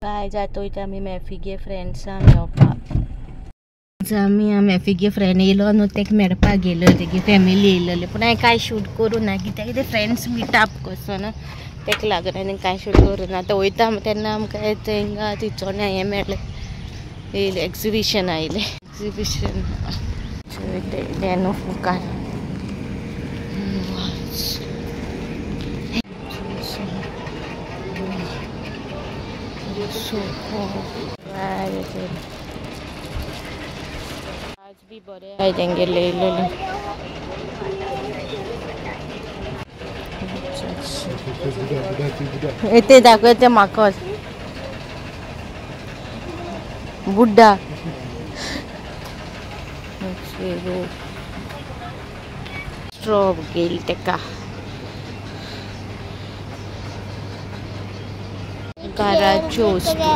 काय जातो वयता आमी मॅफिगे फ्रेंड्सां मेवपाक. आमी मॅफिगे फ्रेंड येयलो न्हू तेका मेळपाक गेलो, तेगे फॅमिली येयलेली. पूण हांवें कांय शूट करूं ना कित्याक ते फ्रेंड्स मिटअप कसो न्हू तेका लागून आनी कांय शूट करूं ना. आतां वयता तेन्ना आमकां थंय थिचोण्या हें मेळ्ळें, येयलें एग्जिबिशन आयलें. एग्जिबिशन वयता न्हू मुखार. आज बी बरें आहाय तेंगेलें येयलेलें. ते दाखय ते म्हाका बुड्डा स्ट्रॉ गेल तेका. घराच्यो वस्तू,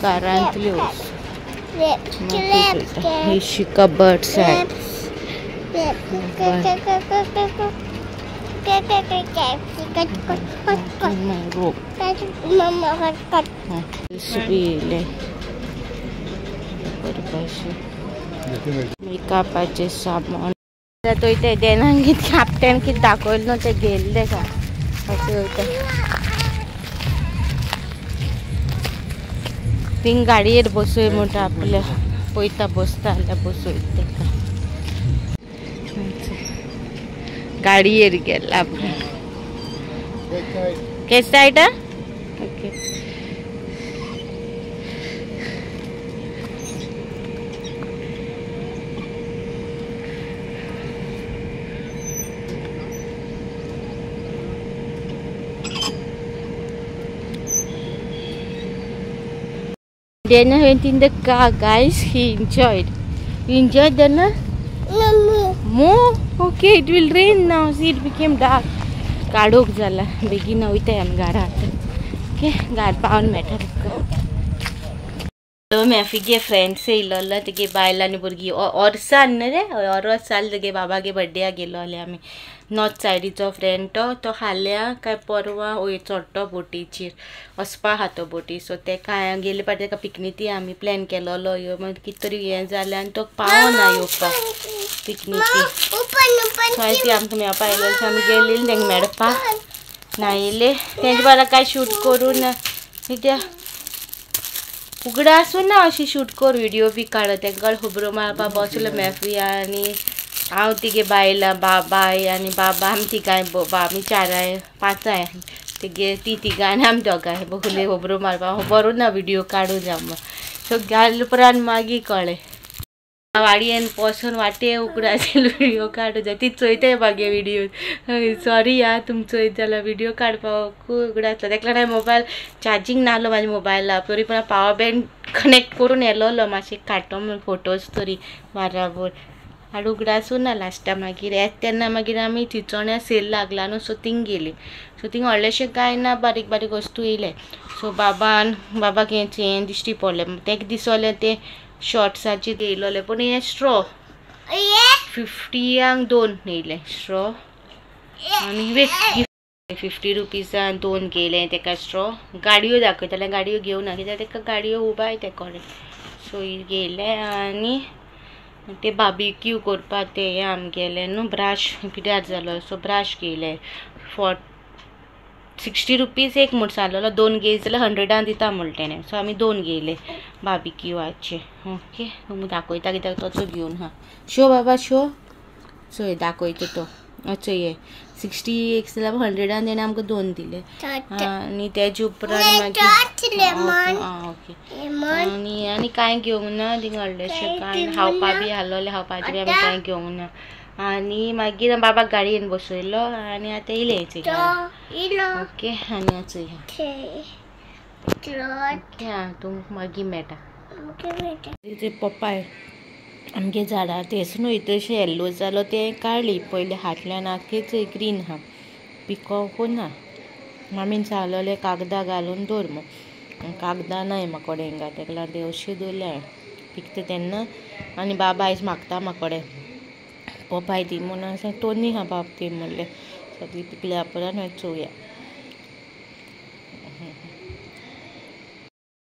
घरांतल्यो वस्तू. ही कबर्ड्स आहेत. मेकअपाचे सामान. तो देनान कितें आपट्यान कितें दाखयलें न्हू तें गेल्लें का अशें वयता. थिंग गाडयेर बसय म्हणटा आपल्या पयता बसता जाल्यार बसय तेका. गाडयेर गेला आपल्या. केस सायडा okay. Dana went in the car, guys. He enjoyed. You enjoyed, Dana? No more. More? Okay, it will rain now. See, it became dark. काडोक जाला बेगीन वयताय आमी घरात. ओके, घार पावन मेळटा तुका. मॅफिगे फ्रेंड्स येयलोलो तेगे बायल आनी भुरगीं ओर्सान न्हू रे, ओरोस जालें तेगे बाबागे बड्डेया गेलोले आमी. नॉर्थ सायडीचो फ्रेंड तो, तो हाल्या काय परवां वयर चडटो बोटीचेर वचपा आहा तो बोटी. सो तेका गेले फावटी तेका पिकनिकी आमी प्लॅन केलोलो यो, मागीर कितें तरी हें जालें आनी तो पावना येवपाक पिकनिकी. सो ती आमकां मेळपा आयलो. सो आमी गेली तेंका मेळपाक नायले तेंचे बारा कांय शूट करूं ना कित्याक उगडा आसूं ना अशी शूट कर व्हिडियो बी काड. तेंकां खबरो मारपा बसलो मॅफी आनी हांव तिगे बायलां बाय आनी बाबा आमी तिगांय आमी चारांय पांचांय तेगे ती तिगां आनी आमी दोगांय बसले खबरो मारपा. बरो ना व्हिडियो काडूं जाय म्हूण. सो गेले उपरांत मागीर कळ्ळें वाडयेन बसून वाटे उगडाचेर व्हिडियो काडूं जाय. ती चोयताय मागे व्हिडियो. सॉरी आ तुमी चोयत जाल्यार व्हिडियो काडपाक उगडासलो. तेका लागून मोबायल चार्जींग नासलो म्हाज्या मोबायला, तरी पण पावर बँक कनेक्ट करून येयलोलो मातशें काडटो म्हूण फोटोज तरी बाराबर. आनी उगडासूं ना लास्टा मागीर येता तेन्ना मागीर आमी चिंचोण्या सेल लागला न्हू, सो थिंग गेली. सो थिंग व्हडलेशें कांय ना, बारीक बारीक वस्तू येयले. सो बाबान बाबाक हें दिश्टी पडलें, तेका दिसलें तें शॉर्ट्साचे येयलोले. पूण हें स्ट्रॉ 50 दोन येयले स्ट्रॉ आनी 50 रुपीजान दोन घेयले तेका स्ट्रॉ. गाडयो दाखयताले, गाडयो घेवना कित्याक तेका गाडयो उबाय ते कोडे. सो घेयले आनी ते बार्बेक्यू करपाक ते हें आमगेलें न्हू ब्राश पिड्यार जालो, सो ब्राश घेयले. 60 रुपीज एक म्हूण सांगलेलो, दोन घेयत जाल्यार 100 दिता म्हणलें तेणें. सो आमी दोन घेयले बार्बेक्यूआचे. ओके, दाखयता कित्याक तसो घेवन हा. शो बाबा शो चोय दाखयता तो. चोय 60 एक जाल्यार 100 तेणें आमकां दोन दिले. आनी तेजे उपरांत मागीर ओके आनी आनी कांय घेवंक ना थिंगा व्हडलेशें कांय खावपा बी आहलोलें, खावपाचें बी आमी कांय घेवंक ना. आनी मागीर बाबाक गाडयेन बसयलो आनी आतां येयले ओके. आनी चोय ओके तुमकां मागीर मेळटा. ते पप्पाय आमगे झाडां तेच न्हू तशें येल्लो जालो तें काडली पयलीं हातल्यान आख्खेच ग्रीन आहा पिकोवकूच ना. मामीन सांगलेलें कागदां घालून दवर म्हूण, कागदां नाय म्हाका कडेन हिंगा, तेका लागून तें अशें दवरलें हांवें पिकता तेन्ना. आनी बाबा आयज मागता म्हाका कडेन पोपाय दी म्हूण, तोन्नी आहा बाब ती म्हणलें. सगळीं पिकल्या उपरांत मागीर चोवया.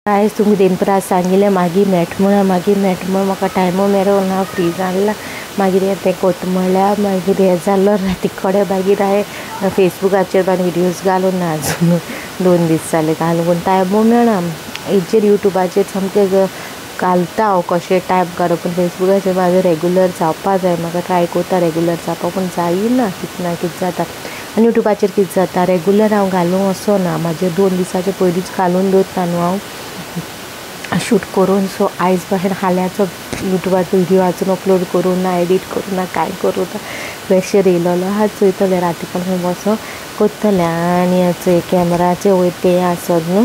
आयज तुमकां देनपरां सांगिल्लें मागीर मेट म्हूण, मागीर मेट म्हूण म्हाका टायमू मेरोना फ्री जाल्ला मागीर हें तें कोत्त म्हळ्यार मागीर हें जालो राती कोडे मागीर हांवें फेसबुकाचेर बान विडियोज घालूं ना आजून 2 दीस जाले घालूं पूण टायमू मेळना. हेचेर यूट्यूबाचेर सामकें घालता हांव कशें टायम काडून पूण फेसबुकाचेर म्हाजें रेगुलर जावपा जाय. म्हाका ट्राय कोत्ता रेगुलर जावपा पूण जायना कितें ना कितें जाता. आनी यूट्यूबाचेर कितें जाता रेगुलर हांव घालूं असो ना म्हाजें 2 दिसाचे पयलींच घालून दवरता न्हू हांव शूट करून. सो आयज भाशेन हाल्याचो यूट्यूबाचो विडियो आजून अपलोड करूं ना, एडीट करूं ना, कांय करूं ना. प्रेशर येयलोलो आहा चोयतलें राती कडेन बसोन कोत्तलें. आनी चोय कॅमराचे वयर तें आसत न्हू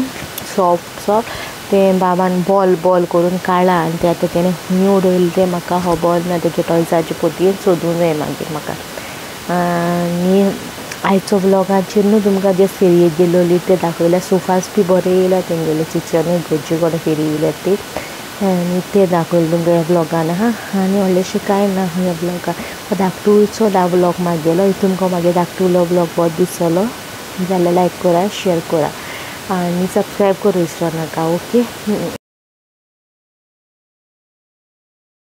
सॉफ्ट सॉफ्ट तें बाबान बॉल बॉल करून काडला आनी तें आतां तेणें खूंय उडयलें तें म्हाका खबर ना. तेजे टॉयजाचे पोतयेन सोदूं जाय मागीर म्हाका. आनी आयचो व्लॉगाचेर न्हू तुमकां जे फेरयेक गेलोली ते दाखयल्या. सोफास बी बरे येयल्या तेंगेले चिचेनूय गरजे कडेन फेरी येयल्या ती आनी ते दाखयलें तुमकां ह्या व्लॉगान आहा. आनी व्हडलेंशें कांय ना ह्या व्लॉगान. धाकटूचो दा व्लॉग मागेलो तुमकां मागीर धाकटुलो व्लॉग बरो दिसलो जाल्यार लायक करा, शेयर करा आनी सबस्क्रायब करूं विसरो नाका. ओके.